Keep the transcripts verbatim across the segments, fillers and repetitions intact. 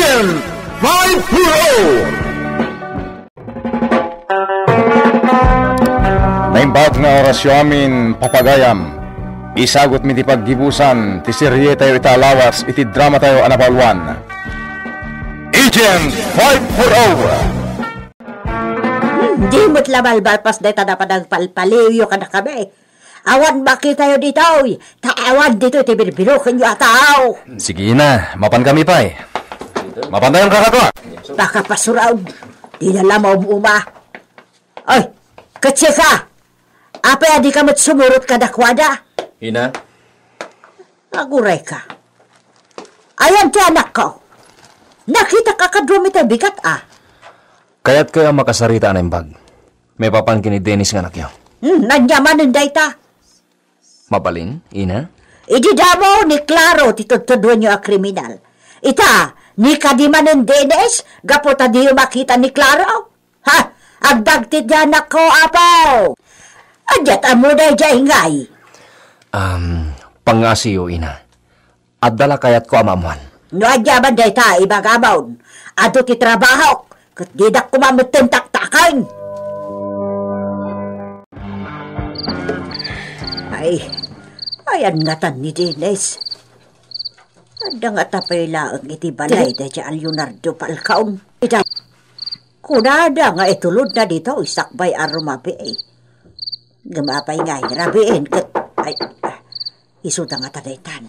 Agent five four oh. Naimbag nga orasyo amin, papagayam. Isagut mi ti paggibusan ti serie tayo ita a lawas iti drama tayo a napauluan, Agent five four oh. Hmm, di met la malmalpas dayta napan nagpalpaliwyo kadakami. Awan makitayo ditoy, ta awan ditoy ti birbirokenyo a tao. Sige na, mapan kami pay. Mapan tayo, kakadua. Pakapasuraw, di na la maum-uma. Oy, ket sika, apay a dika met sumurot kadakuada? Ina? Aguray ka. Ayan ti anakko. Nakita ka kadua mi tay bigat, a. Kayatkayo a makasarita a naimbag. Maipapan ken ni Dennis nga anakyo. Hmm, ania manen dayta? Mabalin, ina? Idi damo ni Claro ti tudtuduenyo a kriminal. Ita, ni kadi manen Dennis, gapu ta diyo makita ni Claro. Ha? Agbagtit ti anakko, apo! Adiat ammo daydiay ngay? Um, pangngasiyo, ina. Adda la kayatko a maammoan. No ania man dayta, ibagamon. Adu ti trabahok, ket didak koma metten taktaken. Ay, ayan ngatan ni Dennis. Adda nga tapay laeng iti balay daydiay a Leonardo Falcon. Ita, kunada nga itulodna ditoy sakbay a rumabii. Ngem apay ngay, rabiin ket, ay, ah, isuda ngata daytan.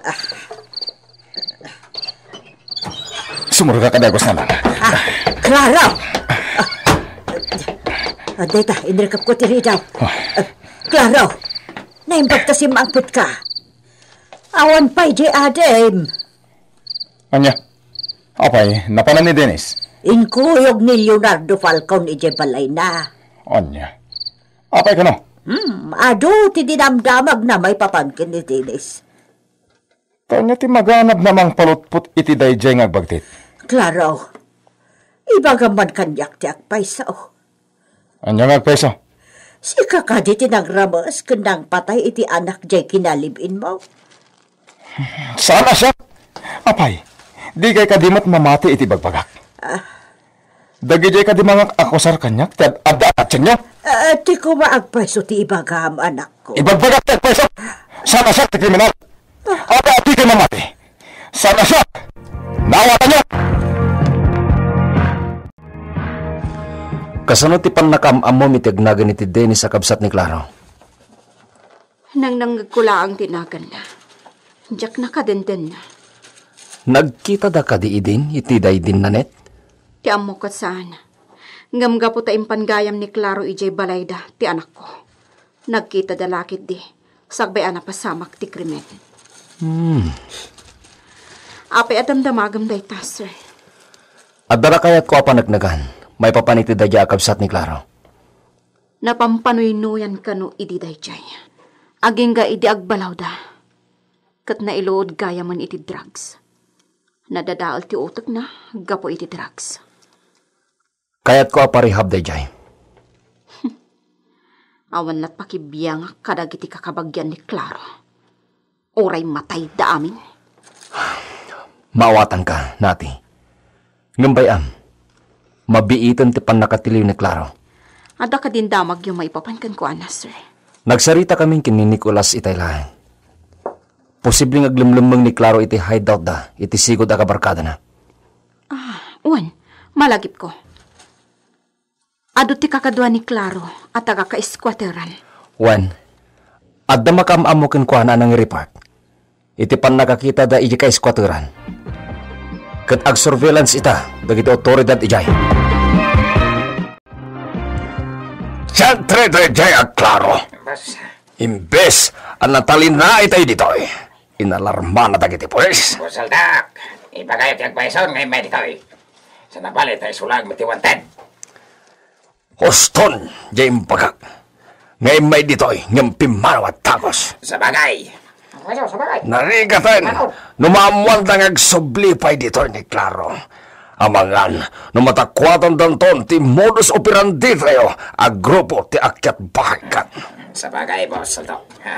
Ah. Sumurot ka kadagus na lang. Ah, Claro! Ah, ah, dayta, inrekapko ti ridaw. Ah. Ah, Claro! Naimbag ta simmangpetka. Awan pay di adim. Ania? Apay, napanan ni Dennis? Inkuyog ni Leonardo Falcon idiay balayna. Ania? Apay kano? Hmm, adu ti dinamdamagna maipapan ken ni Dennis. Ania ti maganabna mangpalutpot iti daydiay nga agbagtit? Claro, ibagam man kaniak ti agpayso. Ania nga agpayso? Sika kadi ti nangrames ken nangpatay iti anak diay kinalib-inmo? Saan a siak? Apay, dikay kadi met mamati iti bagbagak? Ah. Dagidiay kadi mangak-akusar kaniak ti ad-, adda a natsienyo? Ah, ti koma agpayso ti ibagam, anakko. Ibagbagak ti agpayso? Saan a siak ti kriminal? Apay a dikay mamati? Saan a siak? Naawatanyo? Kasano ti pannakaam-ammom iti agnagan iti Dennis a kabsat ni Claro? Nangnangngegko laeng ti naganna. Diak nakadenden. Nagkitada kadi idin iti daydin, Nanette? Ti ammok ket saan. Ngem gapu ta impan gayam ni Claro idiay balayda ti anakko. Nagkitada la ketdi, sakbay a napasamak ti krimen. Hmm. Apay a damdamagem dayta, sir? Adda la kayatko a paneknegan maipapan iti daydiay a kabsat ni Claro. Napampanuy-nuyan kano idi daydiay. Agingga idi agbalawda, ket nailuod gayamen iti drugs. Nadadael ti utekna gapu iti drugs. Kayatko a parehab daydiay. Awan lat pakibiangak kadagiti kakabagian ni Claro. Uray matayda amin. Maawatanka, Nati. Ngem bay-am, mabiiten ti pannakatiliw ni Claro. Adda kadin damagyo maipapan kenkuana, sir? Nagsaritakamin ken ni Nicolas itay laeng. Posible nga aglemlemmeng ni Claro iti hideoutda iti sigud a kabarkadana. Ah, wen, malagipko. Adu ti kakadua ni Claro a taga-ka-squatteran. Wen, adda makaam-ammo kenkuana a nangreport iti pannakakitada idiay ka-squatteran. Ket agsurveillance ita dagiti awtoridad idiay. Siyempre, daydiay a Claro. Boss. Imbes a natalinaitayo ditoy, inalarmana dagiti pulis. Boss Aldak, ibagayo ti agpayson nga immay ditoy. Sa nabali, ta isu laeng met ti wanted. Huston, diay imbagak nga immay ditoy ngem pimmanaw a takos. Sabagay. Sabagay. Narigaten, no maammoanda nga agsubli pay ditoy ni Claro. Amangan, no matakuatandanton ti modus operandi tayo a grupo ti akyat bahay kan. Sabagay, Boss Aldak. Ha?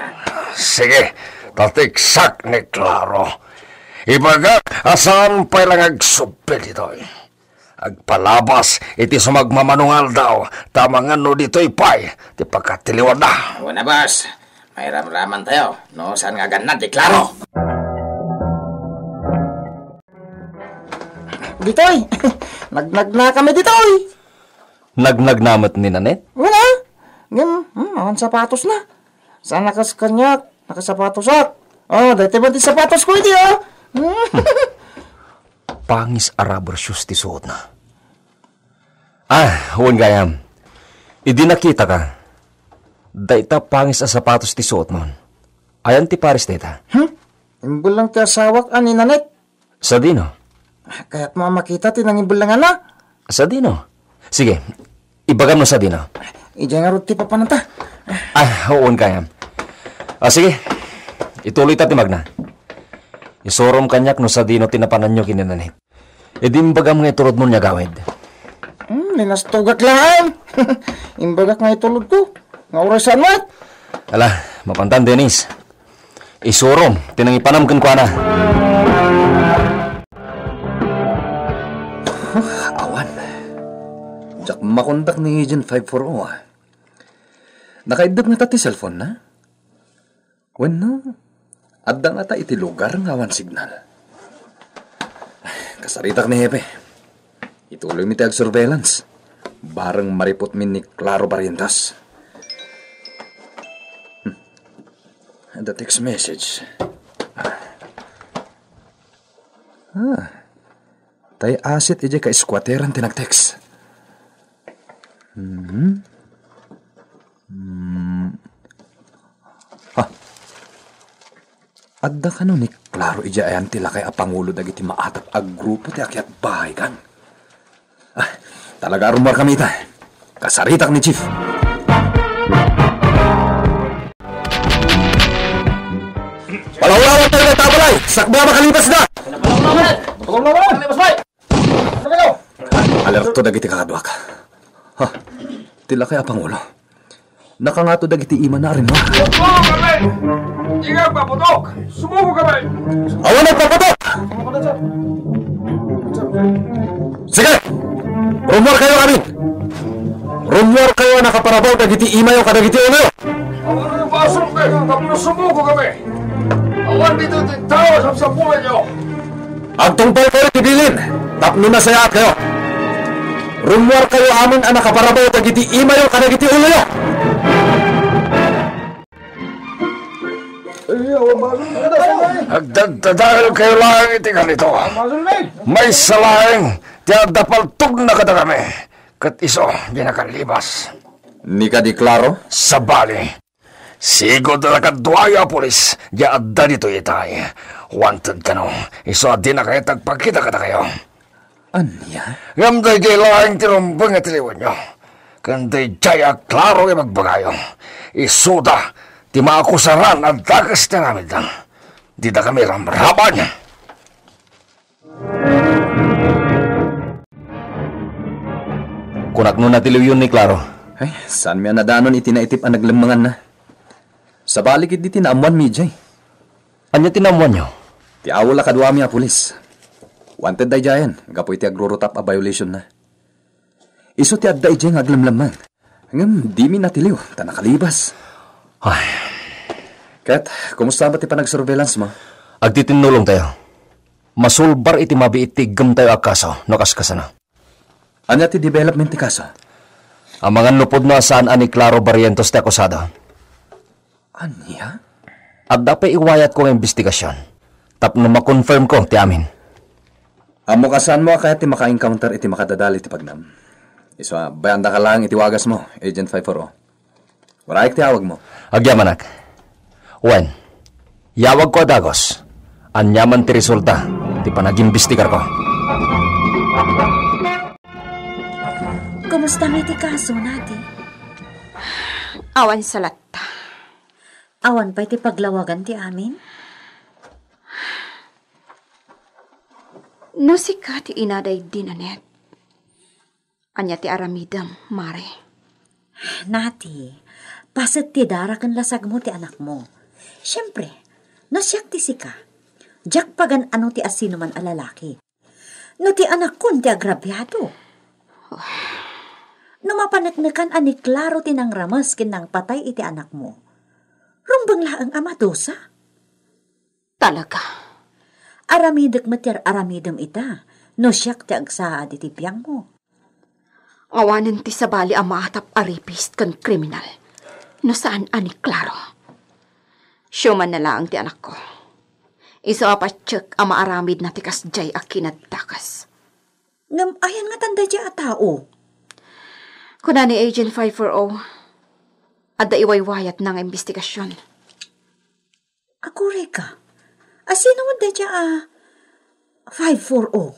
Sige, tatiksak ni Claro. Ibagak a saan pay la nga agsubli ditoy. Agpalabas iti sumagmamano nga aldaw, ta amangan no ditoy pay ti pakatiliwanna. Una, boss. Mairamraman tayo, no? Saan nga ganna, di klaro? Ditoy! Nagnagna kami ditoy! Nagnagna met ni Nanette? Wala. Ngem, hmm, awan sapatosna. Saan a kas kaniak, nakasapatosak. Oh, daytoy man ti sapatosko iti, oh. Hmm. Pangis a rubber shoes ti suotna. Ah, wen gayam. Idi nakitaka, dayta pangis a sapatos ti suotmon. Ayan ti pares dayta? Hmm? Imbellang ti asawak a ni Nanette. Sadino? Kayatmo a makita ti nangimbelanganna? Sadino? Sige, ibagam no sadino. Idiay ngarud ti papananta. Ah, wen gayam. Ah, sige. Ituloyta ti magna. Isurom kaniak no sadino ti napananyo ken ni Nanette. Idi imbagam nga iturodmo ni agawid. Hmm, linastogak laeng. Imbagak nga itulodko. Nga oras saan met? Ala, mapantan, Dennis. Isurom ti nangipanam kenkuana. Huh, awan. Diak makontak ni Agent five four oh, ah. Nakaiddep ngata ti cellphone na? Wenno, adda ngata iti lugar nga awan signal. Kasaritak ni Hepe. Ituloymi ti agsurveillance. Bareng maripotmi ni Claro Barrientos. Hmm. Adda text message. Ah. Tay asit idiay ka-squatteran ti nag-text. Mhm. Hmm. Ha? Adda kano ni Claro idiay ayan ti lakay a pangulo dagiti maatap a grupo ti akiatbahay, gang? Ah, talaga a rummuar kami ita. Kasaritak ni Chief. Palawlawan tayo ng tabalay! Sakba makalibas na! Palawlawan! Alerto dagiti kakaduak. Ha? Ti lakay a pangulo. Nakangato dagiti imana a rimma. Sumuko kami! Di ka paputok! Sumuko kami! Awan nagpaputok! Sige! Rummuar kayo amin! Rummuar kayo a nakaparabaw dagiti imayo kadagiti uloyo! Awan nagpasok, eh! Tapno sumuko kami! Awan dito ti tao sa sapulan nyo! Agtungpal kayo ti bilin, tapno nasayaat kayo. Rummuar kayo amin a nakaparabaw dagiti imayo kadagiti uloyo. Agdagdadael kayo laeng iti kanito. Maysa laeng ti adda paltogna kadakami, ket isu di nakalibas. Ni kadi Claro? Sabali. Sigud a nakaduayo a pulis di adda ditoy itay. Wanted kano, isu a dina kayat agpakita kadakayo. Ania? Ngem daydiay laeng ti rumbeng nga tiliwenyo. Ken daydiay a Claro nga ibagbagayo. Isuda ti maakusaran a dakes ti aramidda. Dida kami ramraman. Kunak no natiliwyon ni Claro. Ay, saanmi a nadanon iti naitip a naglemmenganna. Sabali ketdi ti naammoanmi idiay. Ania ti naammoanyo? Ti awol a kaduami a pulis. Wanted daydiayen, gapu iti agrurutap a violation na. Isu ti adda idiay nga aglemlemmeng. Ngem dimi natiliw, ta nakalibas. Ay. Ket, kumusta met ti panagsurveillance mo? Agtitinnulong tayo. Masulbar iti mabiit ti iggemtayo a kaso, no kaskasano. Ania ti development ti kaso? Amangan no pudno a saan a ni Claro Barrientos ti akusado. Ania? Adda pay iwayatko nga imbestigasion tapno ma-confirm ko ti amin. Ammok a saanmo a kayat ti maka-encounter iti makadadal iti pagnam. Isu a, bayandaka laeng iti wagasmo, Agent five four oh. Uray ti awagmo. Agyamanak. Wen, yawagko a dagus. Aniaman ti resulta ti panagimbestigarko. Kumusta met ti kaso, Nati? Awan sa latta. Awan pay ti paglawagan ti amin? No sika ti ina daydi, Nanette, ania ti aramidem, Mare? Nati, paset ti dara ken lasagmo ti anakmo. Siempre, no siak ti sika, Diak pagan-ano ti asinoman a lalaki. No ti anakkon ti agrabiado. No mapaneknekan a ni Claro ti nangrames ken nangpatay iti anakmo, rumbeng laeng a madusa. Talaga. Aramidek met ti ar-aramidem ita, no siak ti agsaad iti biangmo. Awanen ti sabali a maatap a rapist ken kriminal, no saan a ni Claro. Siumanna laeng ti anakko. Isu a patiek a maaramidna ti kasdiay a kinadakes. Ngem ayan ngatan daydiay a tao? Kuna ni Agent five four oh, adda iwaywayatna nga imbestigasion. Aguray ka. Asino met daydiay a five four oh?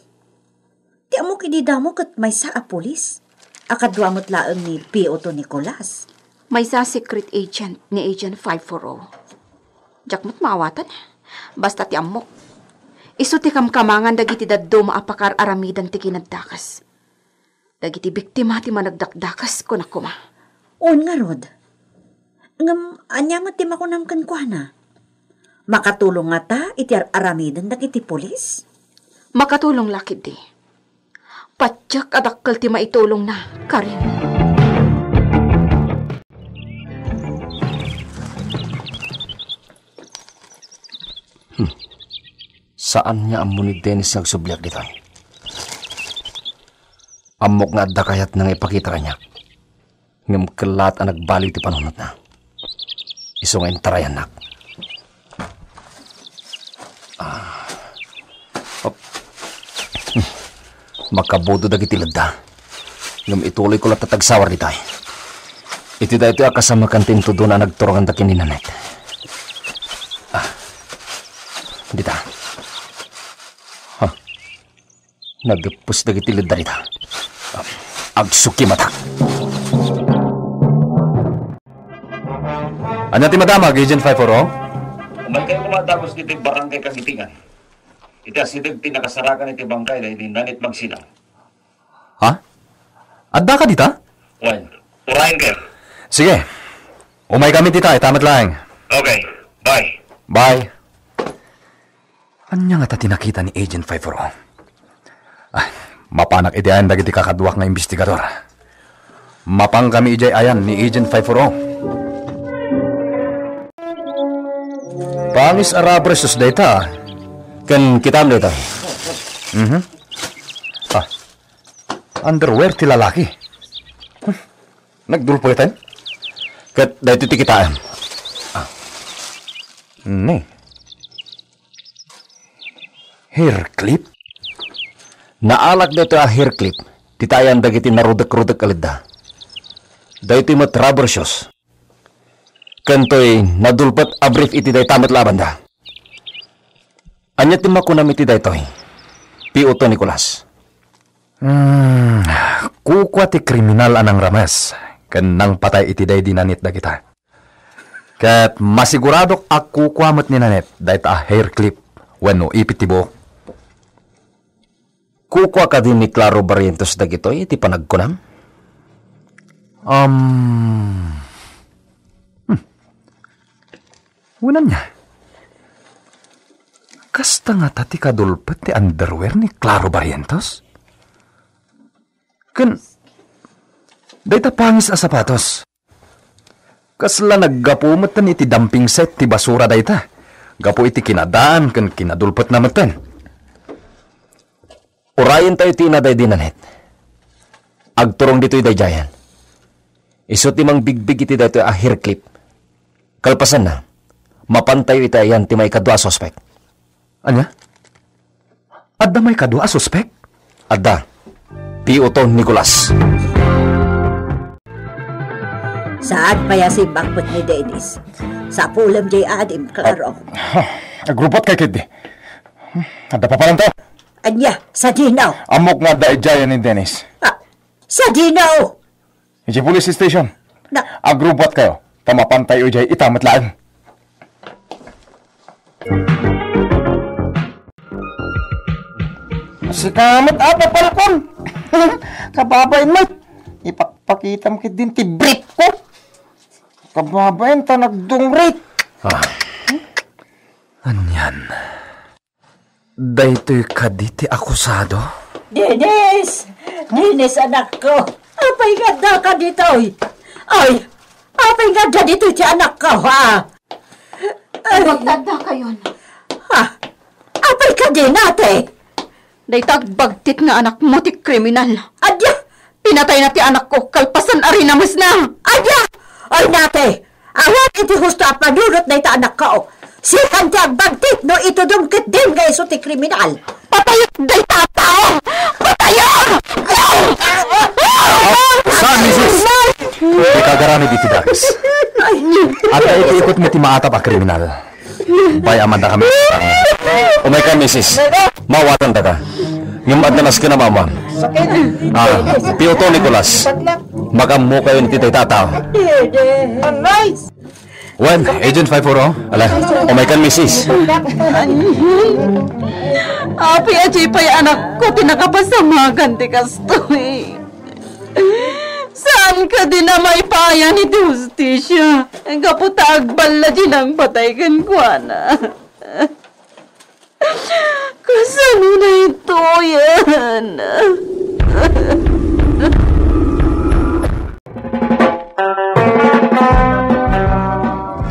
Ti ammok idi damo ket maysa a pulis. A kadua met laeng ni P O two Nicolas. Maysa a secret agent ni Agent five four oh. Diak met maawatan. Basta ti ammok, isu ti kamkamangan dagiti dadduma a pakaar-aramidan ti kinadakes. Dagiti biktima ti managdakdakes, kunak koma. Wen ngarud. Ngem ania met ti makunam kenkuana? Makatulong ngata iti ar-aramiden dagiti pulis? Makatulong la ketdi. Patiek a dakkel ti maitulongna, Karin. Hmm. Saan nga ammo ni Dennis nga agsubliak ditoy. Ammok nga adda kayatna nga ipakita kaniak. Ngem kellaat a nagbaliw ti panunotna. Isu nga intarayannak. Ah. Op. Hmm. Makabudo dagiti ledda. Ngem ituloyko latta ti agsawar ditoy. Iti daytoy a kasamakan ti intudona a nagturonganda ken ni Nanette. Ah. Dita. Ha. Nadeppes dagiti ledda dita. Agsukimatak. Ania ti madamag, Agent five four oh? Umaykayo koma dagus iti Barangay Kagitingan. Iti asideg ti nakasarakan iti bangkay daydi Nanette Magsilang. Ha? Addaka dita? Wen, urayenkayo. Sige. Umaykami dita, ita met laeng. Okay. Bye. Bye. Ania ngata ti nakita ni Agent five four oh? Ah, mapanak iti ayan dagiti kakaduak nga imbestigador. Mapankami idiay ayan ni Agent five four oh. Pangis a rubber shoes dayta. Ken kitaem dayta. Mhm. Ah, underwear ti lalaki. Hmm. Nagdulpeten? Ket daytoy ti kitaem. Ah. Ne. Hair clip? Naalak daytoy a hair clip ti ayan dagiti narudek-rudek a ledda. Daytoy met rubber shoes. Ken toy nadulpet a brief iti dayta met la a banda. Ania ti makunam iti daytoy, P O two Nicolas? Hmm, kukua ti kriminal a nangrames ken nangpatay iti daydi Nanette dagita. Ket masiguradok a kukua met ni Nanette dayta a hair clip wenno ipit ti buok. Kukua kadi ni Claro Barrientos dagitoy iti panagkunam? Um, hmm. Wen ania? Kasta ngata ti kadulpet ti underwear ni Claro Barrientos? Ken dayta pangis a sapatos. Kasla naggapu metten iti dumping site ti basura dayta, gapu iti kinadaan ken kinadulpetna metten. Urayentayo ti ina daydi Nanette. Agturong ditoy daydiayan. Isu ti mangbigbig iti daytoy a hair clip. Kalpasanna, mapantayo iti ayan ti maikadua a suspek. Ania? Adda maikadua a suspek? Adda. P O two Nicolas. Saan pay a simbakpet ni Dennis? Sapulem jay adim, Claro. Ah, agrupot kay ketdi. Adda papananto? Ania, sadino? Ammok nga adda idiay ni Dennis. Ah, sadino? Idiay police station. Na- Agrupot kayo, ta mapantayo idiay ita met laeng. Sika met, Apo Falcon. Kababain met. Ipakpakitam ketdin ti brief ko. Kababain ta nagdungrit. Ah. Anian? Daytoy kadi ti akusado? Dennis! Dennis, anakko! Apay nga addaka ditoy? Ay, apay nga adda ditoy ti anakko, ha? Ay. Agbaga ti addakayon. Ha? Apay kadi, Nate? Dayta agbagtit nga anakmo ti kriminal. Adda! Pinatayna ti anakko, kalpasan a rinamesna. Adda! Ay, Nate! Awan iti husto a panunot dayta anakko. Sikan ti agbagtit no itudom ketdin nga isu ti kriminal. Patayek dayta a tao! Patayek! Saan, misis? Dika agaramid iti dakes. Adda iti ikotmi ti maatab a kriminal. Bay-aman dakami. Umayka, misis. Maawatandaka. Ngem adda nasken a maammoan. Ah, Piuto Nicolas. Mag-ammokayon iti dayta a tao. Wen, Agent five four oh. Ala, umaykan, misis. Apay a di pay anakko ti nakapasamagan ti kastoy. Saan kadi a maipayan iti hustisia? Gapu ta agballa ti nangpatay kenkuana. Kasano daytoyen?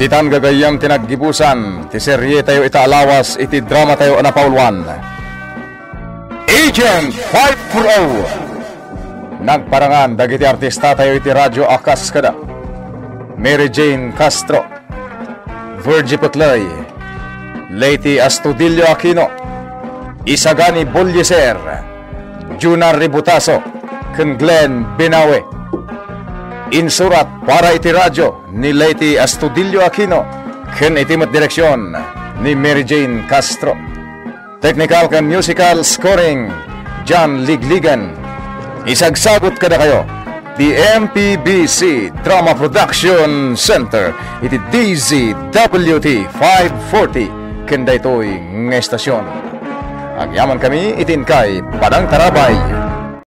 Ditan gagayyem ti naggibusan ti serietayo ita a lawas iti dramatayo a napauluan, Agent five four oh. Nagparangan dagiti artistatayo iti radyo a kas kada Mary Jane Castro, Virgie Peclay, Leyte Astudillo Aquino, Isagani Bolliser, Juna Ributaso, ken Glenn Binawe. Insurat para iti radyo ni Leyte Astudillo Aquino ken iti met direksion ni Mary Jane Castro. Technical ken musical scoring, John Ligligan. Isagsagut kadakayo ti M P B C Drama Production Center iti D Z W T five forty ken daytoy nga estasion. Agyamankami iti inkay panangtarabay.